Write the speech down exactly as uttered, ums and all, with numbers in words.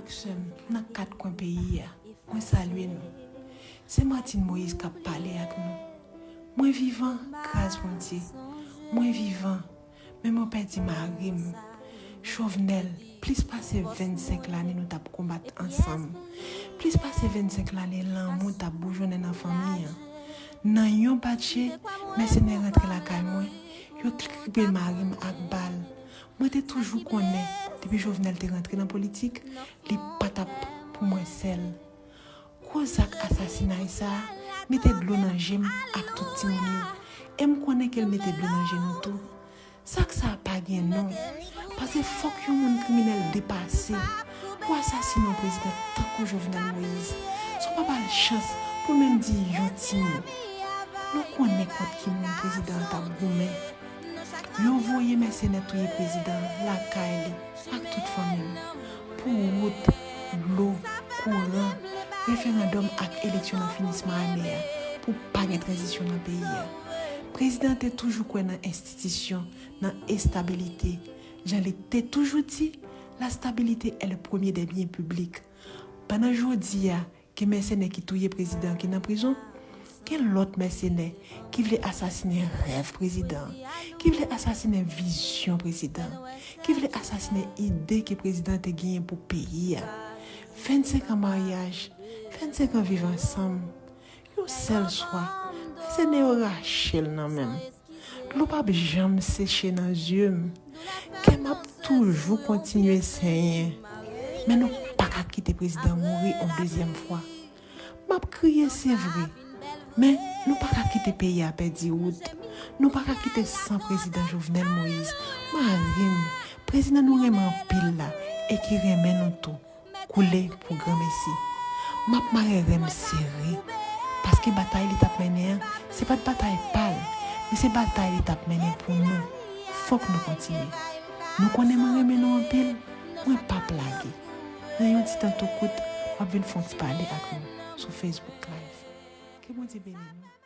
Sè m nan kat kwen peyi a, mwen salye nou. Se Martine Moïse k ap pale ak nou. Mwen vivan, gras Bondye. Mwen vivan, men mwen pèdi mari m. Jovenel, plis pase vennsenk lane nou t ap konbat ansanm. Plis pase vennsenk lane lanmou t ap boujonnen nan fanmi an. Nan yon batje, mèsenè rantre lakay mwen, yo kripe mari m ak bal. Mwen te toujou konnen, depi Jovenel te rantre nan politik, li pa t ap pou mwen sèl. Gwo zak asasinay sa a mete dlo nan je m ak tout timoun yo, e m konnen ke l mete dlo nan je nou tou. Zak sa a pa gen non, paske fòk yon moun kriminèl depase pou asasine yon prezidan tankou Jovenel Moïse, san w pa ba l chans pou l menm di yon ti mo. Nou konnen kont ki moun prezidan an t ap goumen. Yo voye mèsenè touye prezidan an lakay li ak tout fanmi l. Pou wout, dlo, kouran, referandòm ak eleksyon nan finisman ane a, pou pa gen tranzisyon nan peyi a. Prezidan an te toujou kwè nan enstitisyon, nan estabilite. Jan li te toujou di, la stabilité est le premier des biens publics. Pandan jodi a, gen mèsenè ki touye prezidan ki nan prizon, gen lòt mèsenè ki vle asasinen rèv prezidan, ki vle asasinen vizyon prezidan, ki vle asasinen ide ke prezidan te genyen pou peyi a. Vennsenk an maryaj, vennsenk an viv ansanm, yon sèl swa, mèsenè yo rache l nan men m. Dlo p ap janm seche nan zye m. Kè m ap toujou kontinye senyen. Men nou pa ka kite prezidan mouri yon dezyèm fwa. M ap kriye, se vre. Men nou pa ka kite peyi a pèdi wout. Nou pa ka kite san prezidan Jovenel Moïse, mari m, prezidan nou renmen anpil la e ki renmen nou tou, koule pou granmesi. M ap mare ren m sere, paske batay li t ap mennen an, se pa t batay pa l, men se batay li t ap mennen pou nou. Fòk nou kontinye. Nou konnen mwen renmen nou anpil, mwen p ap lage. Nan yon ti tan tou kout, m ap vin fè yon ti pale ak nou sou Facebook Live. Ke Bondye beni nou.